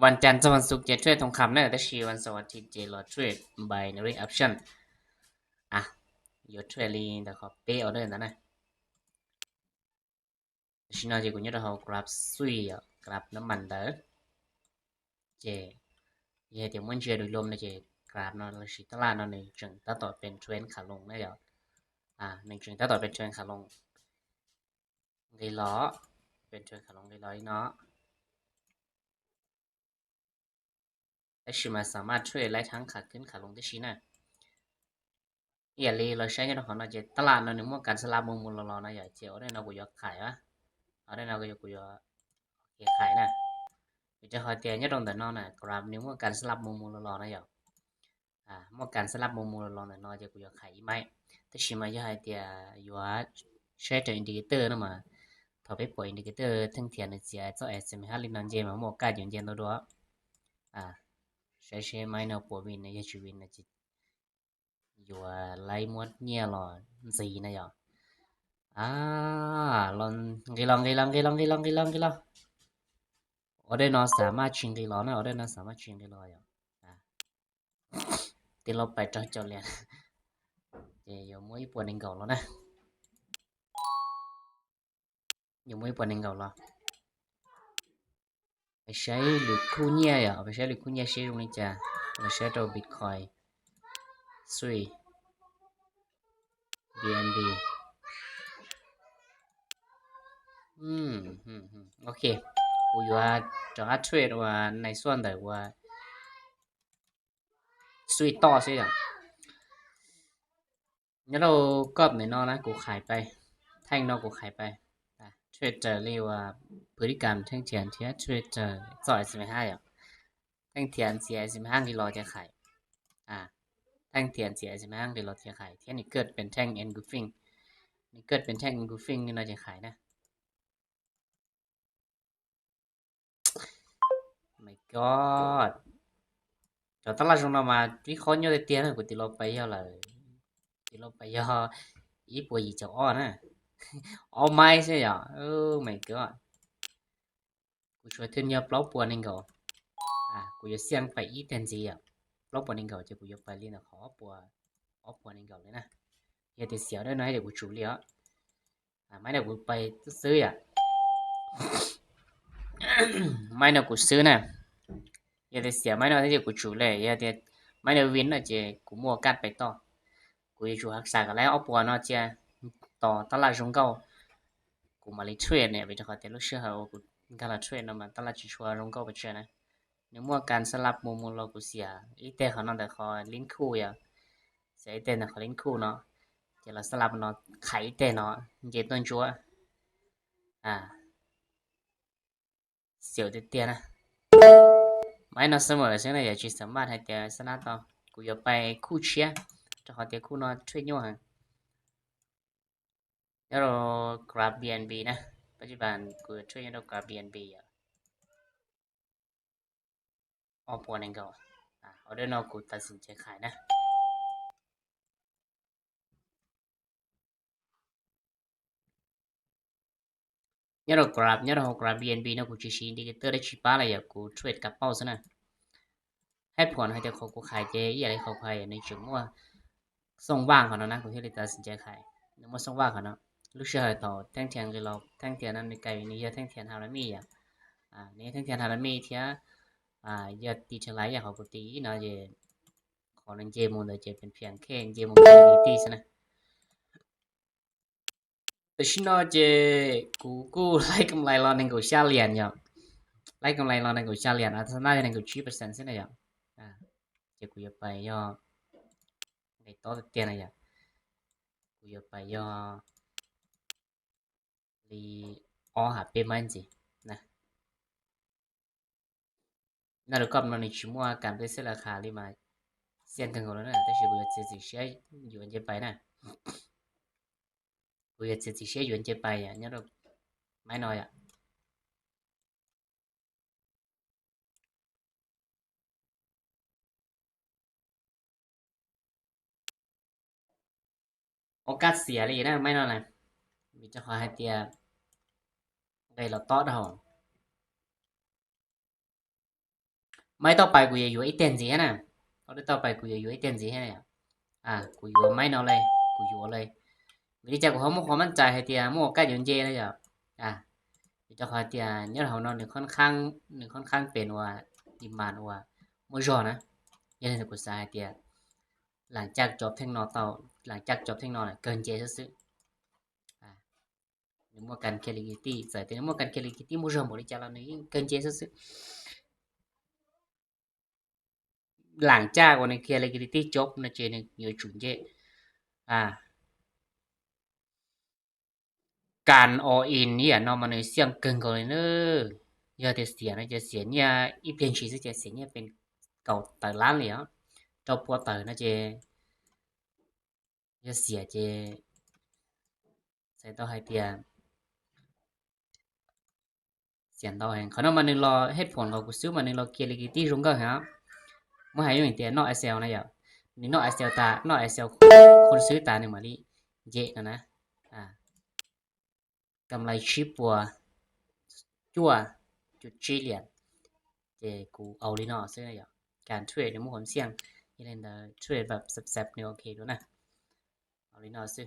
ວັນຈັນ ສອງ ວັນສຸກ ຈະເທຣດທອງຄຳເດີ ແຕ່ວ່າວັນເສົາ ອາທິດ ຈະລໍເທຣດ binary option ອ່ະ ຢວດເທຣດລີ ແຕ່ຂໍເປອໍເດີນະ Sinon thì cũng nhớ là hầu graph suy á, graph nó mạnh đỡ. Chê, giờ thì muốn chia đôi lôm nó chê graph nó là chỉ tala nó nên chừng ta tỏ bên trend khả lông đấy rồi. À, nên chừng ta tỏ bên trend khả lông. Gây ló, bên trend khả lông gây ló đi nó. ແຕ່ຊິມາສາມາດເທຣດໄລ່ທັງຂາຂຶ້ນຂາລົງໄດ້ຊີ້ນະ. ເອີຍລີ ເຮົາໃຊ້ຍາດຂອງເຮົາເນາະ ເຈ ຕະຫຼາດເນາະ ໜຶ່ງໝວກກັນສະຫຼັບມຸມມຸມຫຼໍ່ໆເນາະ ເອີຍ ເຈ ອໍເດີເນາະ ກູຢອກຂາຍວະ ອໍເດີເນາະ ກູຢອກ ກູຢອກ ໂອເຄ ຂາຍນະ. ເຈ ຂໍຕຽຍາດຕອງເດີນເນາະນະ ກຣາບໜຶ່ງໝວກກັນສະຫຼັບມຸມມຸມຫຼໍ່ໆເນາະ ເອີຍ. ອ່າ ໝວກກັນສະຫຼັບມຸມມຸມຫຼໍ່ໆເນາະ ເຈ ກູຢອກຂາຍອີກໄມ້ ແຕ່ຊິມາຢາກໃຫ້ຕຽຍາດ Shadow Indicator ເນາະ ມາ ເຂົ້າໄປປ່ອຍ Indicator ເທິງທຽນເນາະ ເຈ ເຈົ້າແອດຊິມ Harry ນອນເຈ ມາໝວກກັນຢູ່ເຢັນຕົວ ອ່າ ໃຊ້ ໃຊ້ໄມ້ເນາະ ປົວວິນນະ ຢາກຊິວິນນະ ຈະຢູ່ໄລ່ໝວດເງຍຫຼອນຊີນະ ຢອກ ອ່າ ລອນ ກີລອນ ກີລອນ ກີລອນ ກີລອນ ກີລອນ ກີລອນ ອໍເດີເນາະ ສາມາດຊິງກີລອນນະ ອໍເດີເນາະ ສາມາດຊິງກີລອນ ຢອກ ອ່າ ຕິດລົບໄປເຈົ້າ ເຈົ້າຫຼຽນ ເຈ ຢອກມົ້ວອີ່ປົວໜຶ່ງເກົ່າແລ້ວນະ. ຍັງບໍ່ມີປານໃດເກົ່າລະ ໄປໃຊ້ລິດຄູເນຍ ເອົາໄປໃຊ້ລິດຄູເນຍ ໃຊ້ຕົງນີ້ຈ້າ ແລ້ວໃຊ້ໂຕບິດຄອຍ Sui BNB ອືມ ໂອເຄ ກູຢາກຈະເທຣດວ່າໃນສ່ວນໃດວ່າ Sui ຕໍ່ຊິຫຍັງ ຍາໂລກອບແນ່ນອນນະ ກູຂາຍໄປ ແທ່ງນອກກູຂາຍໄປ ອ່າ ເທຣດເຈີ ຫຼືວ່າພຶດຕິກຳແທ່ງທຽນເທຣດເຈີ ສອງຮ້ອຍສິບຫ້າ ອ່າ ແທ່ງທຽນສີ່ຮ້ອຍສິບຫ້າ ທີ່ລໍຈະຂາຍ ອ່າ ແທ່ງທຽນສີ່ຮ້ອຍສິບຫ້າ ທີ່ລໍຈະຂາຍ ທຽນນີ້ເກີດເປັນແທ່ງ engulfing ນີ້ເກີດເປັນແທ່ງ engulfing ນີ້ນອກຈະຂາຍນະ. My god ເຈົ້າຕະຫຼາດຊົງນຳມາວິເຄາະຍ້ອນແຕ່ຕຽນ ກູຕິລົບໄປຍ້ອນລະ ຕິລົບໄປຍ້ອນອີ່ປົວອີ່ເຈົ້າອ້ອນນະ ເອົາໄມ້ໃຊ່ຫຍັງ Oh my god ກູຊ່ວຍທຶນຍ້ອນເປົ່າປົວໜຶ່ງກໍ ອ່າ ກູຈະສ່ຽງໄປອີ່ແຕນຈີ ອ່າ ເປົ່າປົວໜຶ່ງກໍ ຈະກູຢອກໄປລີນະ ຂໍເອົາປົວ ເອົາປົວໜຶ່ງກໍເລີຍນະ ເຮັດແຕ່ສຽວໄດ້ໜ້ອຍ ດຽວກູຈູເລີຍ ອ່າ ໄມ້ນະ ກູໄປຊື້ ອ່າ ໄມ້ນະ ກູຊື້ນະ ຢ່າໄດ້ເສຍໄມ້ນະ ທີ່ເດ ກູຈູເລີຍ ຢ່າໄດ້ ໄມ້ນະ ວິນນະ ເຈ ກູມົ້ວກັດໄປຕໍ່ ກູຢູ່ຈູຮັກສາກັນແລ້ວ ເອົາປົວເນາະ ເຈ ຕໍ່ຕະຫຼາດຊົງເກົ່າ ກູມາລີເທຣດເນຍ ໄປຈະຂໍແຕ່ລູກເຊື່ອເຮົາ ກູກາລາເທຣດນຳ ມາຕະຫຼາດຊິຊົວຊົງເກົ່າໄປເຊື່ອນະ ໜຶ່ງໝວກກັນສະຫຼັບມຸມມຸມລໍກູເສຍ ອີແຕ່ເຂົານອນແຕ່ຂໍລິ້ນຄູ່ ເສຍອີແຕ່ນະ ຂໍລິ້ນຄູ່ເນາະ ເຈລາສະຫຼັບເນາະ ຂາຍອີແຕ່ເນາະ ເຈຕົ້ນຈົວ ອ່າ ສຽວແຕ່ຕຽນນະ ໄມ້ນອກສະເໝີເຊິ່ງນະ ຢາກຊິສາມາດໃຫ້ແຕ່ຊະນະຕໍ່ ກູຢາກໄປຄູ່ເຊຍ ຈະຂໍແຕ່ຄູ່ເນາະ ເທຣດໂຍຫັ້ນ ແລ້ວກຣາບບີເອັນບີນະ ປັດຈຸບັນກູເທຣດໂຍກຣາບບີເອັນບີ ອ່າ ອອກປົວໜຶ່ງກໍ ອ່າ ອໍເດີເນາະ ກູຕັດສິນໃຈຂາຍນະ ຍາດອກກຣາບ ຍາດອກກຣາບບີເອັນບີເນາະ ກູຈີຊີອິນດິເຄເຕີໄດ້ຊີປາລະ ຢາກກູເທຣດກັບເປົ້າຊະນະ ໃຫ້ຜົນໃຫ້ແຕ່ຂອງກູຂາຍເຈ ອີ່ອາໄລຂອງໃຜໃນຈຸມວ່າ ຊ່ອງວ່າງຂອງເຮົານະ ກູເຮັດໃຫ້ຕັດສິນໃຈຂາຍ ໃນເມື່ອຊ່ອງວ່າງຂອງເຮົານະ ລູກເຊື່ອໃຫ້ຕໍ່ແທ່ງທຽນຄືລອບ ແທ່ງທຽນນັ້ນໃນໄກນີ້ ເຮັດແທ່ງທຽນຮາລາມີ ອ່າ ນີ້ແທ່ງທຽນຮາລາມີເທື່ອ ອ່າ ຢ່າຕີເທື່ອຫຼາຍ ຢ່າເຂົ້າກູຕີເນາະ ເຈ ຂໍນັ້ນເຈມຸງເດີ ເຈເປັນພຽງແຄ່ເຈມຸງເດລີຕີຊະນະ ແຕ່ຊິເນາະ ເຈ ກູ ກູໄລ່ກຳໄລລອດໜຶ່ງກູຊາລຽນເນາະ ໄລ່ກຳໄລລອດໜຶ່ງກູຊາລຽນ ອາ ຊະນະໜຶ່ງກູຈີເປີເຊັນຊະນະເນາະ ອ່າ ເຈ ກູຢາກໄປເນາະ ໄປຕໍ່ຕຽນນະ ຢາກ ກູຢາກໄປເນາະ ລີອໍຫາເປມາຈັ່ງຊີ້ນະ ນາໂດກອບນອນນິຊິມົວ ການໄປເສຍລາຄາລີມາ ສຽງກັນໂກນນະ ແຕ່ຊິບໍ່ເສຍຊິເຊຍຢູ່ອັນເຈໄປນະ ບໍ່ເສຍຊິເຊຍຢູ່ອັນເຈໄປອະ ຍາໂດ ໄມ້ນ້ອຍອະ. ໂອກາດເສຍອີ່ຫຼີນະ ໄມ້ນ້ອຍນະ ມີເຈົ້າຂອງໃຫ້ເຕຍ ໄດ້ລະຕອດເຮົາ. ไม้ต่อไปกูจะหยวนอีเต็นสิฮะน่ะ เอาได้ต่อไปกูจะหยวนอีเต็นสิฮะเนี่ย อ่ะ กูหยวนไม้นอนเลย กูหยวนเลย วิธีจากกูเขาไม่ความมั่นใจให้เตียมั่วใกล้หยวนเจแล้วจ้ะ อ่ะ เจ้าของเตียเนี่ยเขานอนหนึ่งค่อนข้างหนึ่งค่อนข้างเป็นว่าดีมานว่ามั่วจอนะ ยังไงกูสายเตีย หลังจากจบเทคโนต่อ หลังจากจบเทคโนน่ะเกินเจซื่อๆ อ่ะ ในมั่วกันเคลิกิตี้ใส่แต่ในมั่วกันเคลิกิตี้มั่วจอบอกดีจ้ะเราเนี่ยเกินเจซื่อๆ หลังจากวันนี้เคลียร์ liquidity จบนะเจนึงอยู่จุดเจ อ่า การ all in เนี่ยเนาะ มันในเสี่ยงเกินกว่าเลยเนอะ อย่าแต่เสียนะ จะเสียเนี่ย อีเปลี่ยนชีสจะเสียเนี่ยเป็นเก่าเติร์ล้านเลยอ่ะ เจ้าปัวเติร์นะเจ อย่าเสียเจ ใส่ต่อให้เตีย เสียงเตาแหง เขานำมาหนึ่งรอเหตุผลของกูซื้อมาหนึ่งรอเกียร์ลิกิตี้รงเกอร์ครับ เมื่อหายอยู่เตียนอกไอเซลนะอย่านี่นอกไอเซลตา นอกไอเซลคนซื้อตาหนึ่งมาลิเยอะนะนะ อ่า กำไรชิปปัวจั่วจุดจีเหรียญ เจกูเอาลีนอซื้อนะอย่าการเทรดในมุมความเสี่ยง อีเลนเดอร์เทรดแบบแซบๆเนี่ยโอเคดูนะ เอาลีนอซื้อ